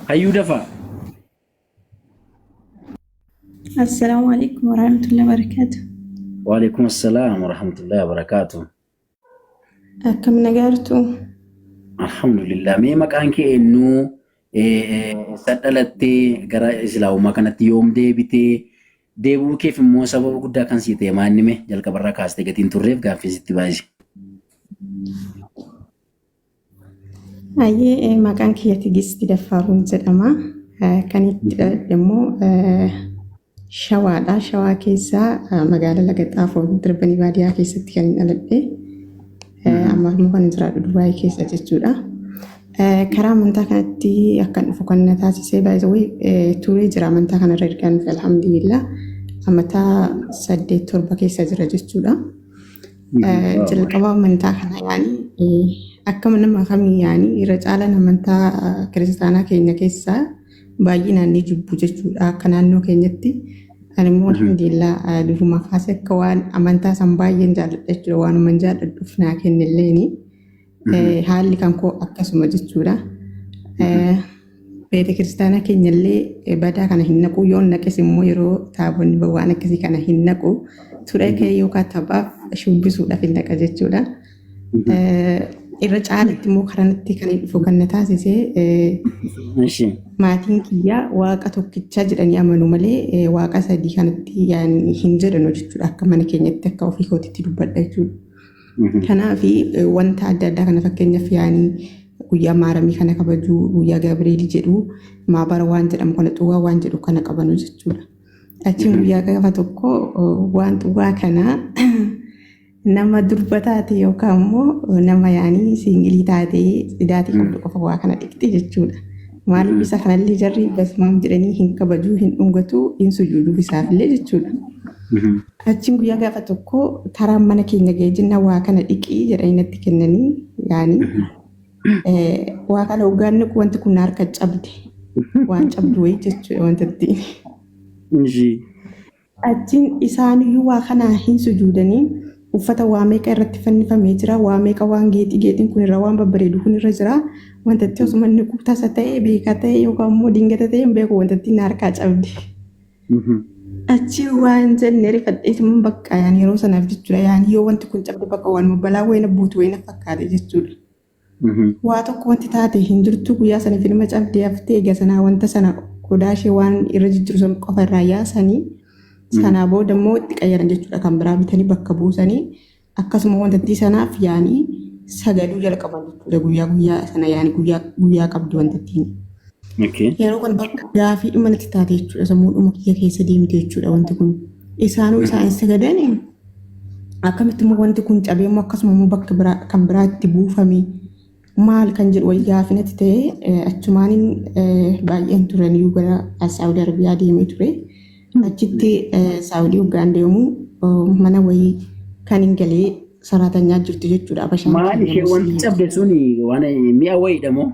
Hayyuu dafaa. Assalaamu alaikum warahmatullahi wabarakatuh. Waalaikum assalaam warahmatullahi wabarakaatu. Akkam nagaa jirtu? Alhamdulillah. Mee maqaan kee eenyu? Eessa dhalattee gara islaamummaa kanatti yoom deebitee? Deebi'uu keef immoo sababa guddaa kan sii ta'e maanni mee jalqabarraa kaastee gatiin turreef gaaffii sitti baay'ise. Ayyee maqaan kiyya Tigisti Daffaaruun jedhama. Kan itti dhaladhe immoo Shawaadha. Shawaa keessaa magaalaa Laga Xaafoo darbanii baadiyyaa keessatti kan hin dhaladhe. Amma immoo kan jiraadhu Dubaayii keessa jechuudha. Karaa amantaa kanatti akkan dhufu kan na taasisee baay'ee turee jira amantaa kanarra ergaan dhufe alhamdulillah. Amataa 8 7 keessa jira jechuudha. Jalqaba amantaa kana yaani akkama nama kamii yaani irra caalaan amantaa kiristaanaa keenya keessaa baay'inaan ni jibbu jechuudha akka naannoo keenyatti. Ani immoo alhamdulillah durumaa kaasee akka waan amantaa san baay'een jaalladha jechuudha waanuman jaalladhuuf naa kennilleeni. Haalli kan koo akkasuma jechuudha. Beeta kiristaanaa keenyallee badaa kana hin naqu yoon naqes immoo yeroo taabonni bahu waan akkasii kana hin naqu ture kee yookaan taphaaf shubbisuudhaaf hin naqa jechuudha. Irra caalatti immoo karanatti kan hin dhufu kan na taasise maatiin kiyyaa waaqa tokkicha jedhanii amanu malee waaqa sadii kanatti hin jedhanu jechuudha akka mana keenyatti akka ofii kootitti dubbadha jechuudha. Kanaaf wanta adda addaa kana fakkeenyaaf yaanii guyyaa maaramii kana kabajuu, guyyaa Gabriel jedhu, maabara waan jedhamu kana xuwaa waan jedhu kana qabanu jechuudha. Achiin guyyaa gaafa tokko waan xuwaa kana nama durba taate yookaan immoo nama yaanii siingilii taate idaatii qabdu qofa waa kana dhiqxi jechuudha. Maaliif isa kanallee jarri basmaam jedhanii hin kabajuu, hin dhungatu, hin sujuuduuf isaafillee jechuudha. Achiin guyyaa gaafa tokko taraan mana keenya ga'ee jenna waa kana dhiqii jedhanii natti kennanii yaani waa kana hoggaan niqu wanti kun na harka cabde waan cabdu wayii jechuudha wanta ittiin. Achiin isaaniyyuu waa kana hin sujuudanii uffata waa meeqa irratti fannifamee jira waa meeqa waan geexii geexiin kun irra waan babbareedu kun irra jira wanta itti osuma inni tasa ta'e beekaa ta'e yookaan immoo dingata ta'e hin beeku wanta ittiin na harkaa cabde. Achi waan jenne rifadheetuma bakka yaani yeroo sanaaf jechuudha yaani yoo wanti kun cabde bakka waanuma balaa wayina buutu wayina fakkaate jechuudha. Waa tokko wanti taate hin jirtu guyyaa sana filma cabdee haftee egaa sanaa wanta sana qodaa ishee waan irra jijjiiru sun qofa irraa yaasanii sanaa booda immoo itti qayyaran jechuudha kan biraa bitanii bakka buusanii akkasuma wantattii sanaaf yaani sagaduu jalqaban jechuudha guyyaa guyyaa sana yaani guyyaa guyyaa qabdi wantattiin. Yeroo kun bakka gaafii dhuma natti taate jechuudha sammuu dhuma kiyya keessa deemte jechuudha wanti kun. Isaanuu isaan hin sagadanii akkamitti immoo wanti kun cabee immoo akkasuma immoo bakka biraa kan biraa itti buufame maal kan jedhu wayii gaafii natti ta'e achumaaniin baay'een turan iyyuu gara Saawudi Arabiyaa deemee ture. Achitti Saawudii hoggaan deemu mana wayii kan hin galee saraatanyaa jirtu jechuudha. Abashaan Maal keenya ishee wanti musliima. cabde suni waan mi'a wayiidha moo?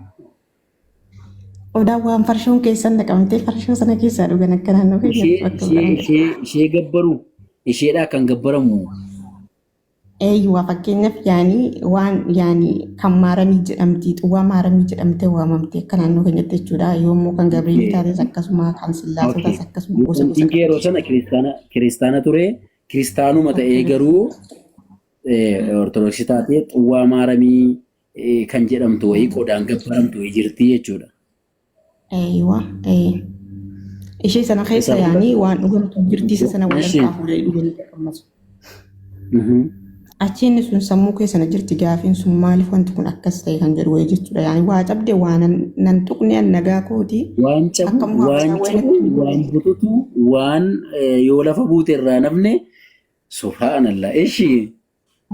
Odaan waan farshoon keessan naqamtee farshoo sana keessaa dhugan akka naannoo Ishee keenyatti bakka ishee godhamudha. ishee ishee gabbaru isheedhaa kan gabbaramu. Eeyyuwaa fakkeenyaaf yaanii waan yaanii kan maaramii jedhamti xuwwaa maaramii jedhamtee waamamti akka naannoo keenyatti jechuudha. Yoommoo kan Gabriel taates akkasuma kan Sillaasotaas akkasuma gosa gosa Wantiin kee yeroo qabdi. sana kiristaana kiristaana ture kiristaanuma ta'ee garuu ortodoksii taatee xuwwaa maaramii kan jedhamtu wayii qodaan gabbaramtu wayii jirti jechuudha. Eeywa. Ee. Ishee sana keessa Isa yaanii waan dhugamtu jirti isa sana wal Ishee. harkaa fuudhanii dhuganii qammasu. Achi inni sun sammuu keessa na jirti gaafiin sun maaliif wanti kun akkas ta'e kan jedhu wayii jechuudha. Yaani waa cabde waa nan tuqne an nagaa kooti. Waan cabu, Akkam waa waan badaa cabu, wayii waan bututu, waan yoo lafa buute irraa nafne subhaanallah. Ishi.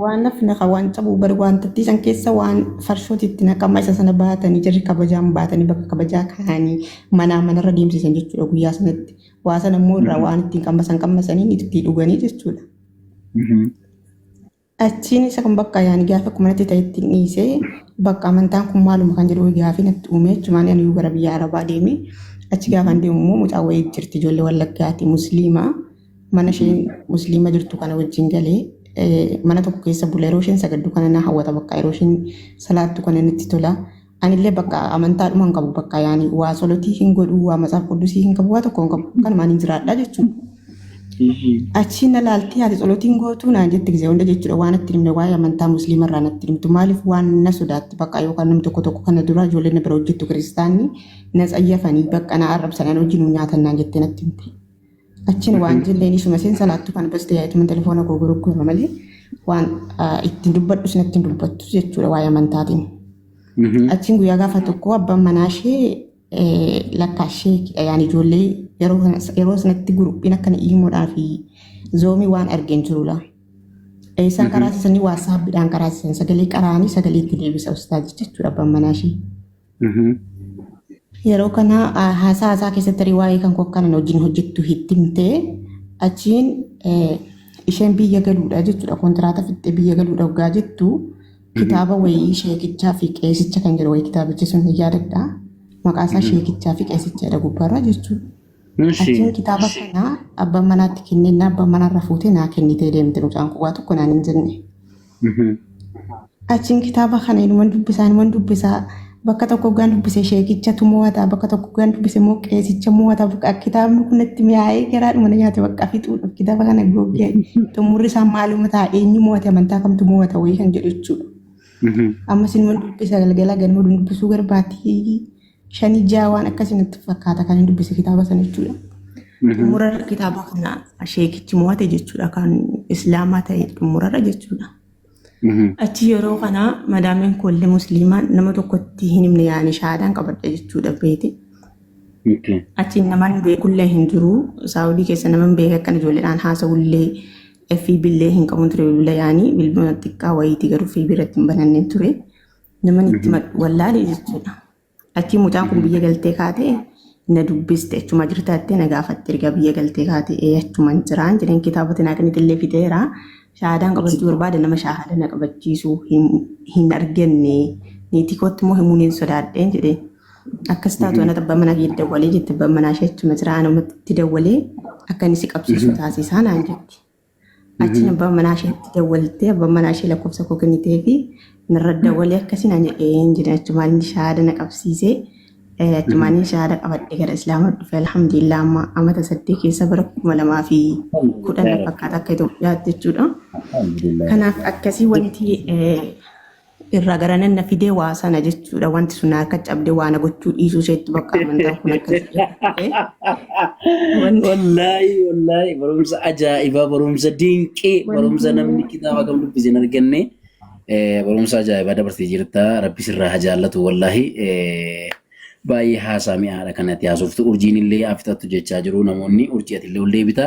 Waan nafne ka waan cabuu bari waan tattii san keessa waan farshooti itti naqama isa sana baatanii jarri kabajaan baatanii bakka kabajaa kaa'anii manaa manarra deemsisan jechuudha guyyaa sanatti. Waa sana immoo irraa waan ittiin qammasan qammasanii itti dhuganii jechuudha. Achiin isa kan bakka yaani gaafa akkuma natti ta'e ittiin dhiisee bakka amantaan kun maaluma kan jedhu gaafii natti uume jechumaan ani gara biyya Arabaa deeme achi gaafan deemu immoo mucaa wayii jirti ijoollee Wallaggaati musliima. Mana isheen musliima jirtu kana wajjin galee mana tokko keessa bula yeroo isheen sagaddu kana na hawwata bakka yeroo isheen salaattu kana natti tola. Anillee bakka amantaadhuma hin qabu bakka yaani waa solotii hin godhu waa matsaaf quddusii hin qabu waa tokko hin qabu kanumaan hin jiraadha jechuudha. Achi na laaltee ati tsolotiin gootuu naan jetti gisee hunda jechuudha waan itti himne waa'ee amantaa musliima irraa natti himtu maaliif waan na sodaatti bakka yookaan namni tokko tokko kana dura ijoolleen na bira hojjettu kiristaanni na tsayyafanii bakka na arrabsan an hojii nu nyaatan naan jettee natti himte. Achiin waan jilleen isuma seen salaattu kana bas ta'ee ituma telefoona koo gurgurama malee waan ittiin dubbadhu sin ittiin dubbattu jechuudha waa'ee amantaatiin. Achiin guyyaa gaafa tokko abbaan manaa ishee lakkaa sheekidha yaani ijoollee yeroo sanatti guruphiin akkana iimoodhaa fi zoomii waan argeen jirudha. Isaan karaasisanii waasaappiidhaan karaasisan sagalee qaraanii sagalee itti deebisa ustaazicha jechuudha abbaan manaa ishee. Yeroo kana haasaa haasaa keessatti tarii waa'ee kan koo akkanan wajjin hojjettu itti himtee achiin isheen biyya galuudha jechuudha kontiraata fixxee biyya galuudha waggaa jettu kitaaba wayii sheekichaa fi qeesicha kan jedhu wayii kitaabichi sun hin yaadadha. Maqaa isaa sheekichaa fi qeesicha jedha gubbaarra jechuudha. Achiin kitaaba kana abbaan manaatti kenneen abbaan manaarra fuutee naa kennitee deemte mucaan kun waa tokko naan hin jenne. Achiin kitaaba kana inuman dubbisaa inuman dubbisaa bakka tokko gaan dubbise sheekichatu mo'ata bakka tokko gaan dubbise immoo qeesicha mo'ata bakka kitaabni kun natti mi'aayee garaadhuma na nyaate bakka fixuudhaaf kitaaba kana goggee xumurri isaa maaluma ta'a eenyu mo'ate amantaa kamtu mo'ata wayii kan jedhu jechuudha. Ammas inuman dubbisa galgala ganama dubbisuu garbaatii shanii ja'a waan akkasii natti fakkaata kan hin dubbise kitaaba sana jechuudha. Xumurarra kitaaba kana sheekichi mo'ate jechuudha kan islaamaa ta'e xumurarra jechuudha. Achi yeroo kana madaameen koollee musliimaa nama tokkotti hin himne yaani shahaadaan qabadha jechuudha beete. Achi naman beekullee hin jiru. Saawudii keessa naman beeke akkan ijoolleedhaan haasa'ullee FB illee hin qabuun ture bilbila yaani bilbila xiqqaa wayiitii garuu FB irratti hin bananneen ture. Naman itti wallaalee jechuudha. Achii mucaan kun biyya galtee kaatee na dubbiste achuma jirta jettee na gaafatte erga biyya galtee kaatee ee achuman jiraan jedheen kitaabota naa kennitellee fixeera. Shahaadaan qabachuu barbaada nama shahaada na qabachiisu hin arganne niitii kootti immoo himuun hin sodaadheen jedheen. Akkas taatu anatti abbaa manaa kiyya dawwalee jette abbaan manaa ishee achuma jira anumatti dawwalee akka inni si qabsiisu taasisaa naan jetti. Achiin abbaan manaa isheetti dawwaltee abbaan manaa ishee lakkoofsa koo kennitee fi narra dawwalee akkasii naan jedhee hin jedhe achumaan inni shahaada na qabsiisee achumaan inni shahaada qabadhee gara islaamaa dhufe alhamdulillah amma amata 8 keessa bara 2010 na fakkaata akka Itoophiyaatti jechuudha. Kanaaf akkasii wanti irraa gara nan na fidee waa sana jechuudha. Wanti sun na harka cabdee waa na gochuu dhiisuu isheetti bakka amantaan kun akkas jedhe. Wanti Wallaahi wallaahi barumsa ajaa'ibaa barumsa dinqii barumsa namni kitaaba kam dubbise hin arganne barumsa ajaa'ibaa dabarsitee jirta rabbi sirraa haa jaallatu wallaahi baay'ee haasaa mi'aadha kanatti haasoftu urjiin illee haa fixattu jechaa jiru namoonni urjii ati illee ol deebita.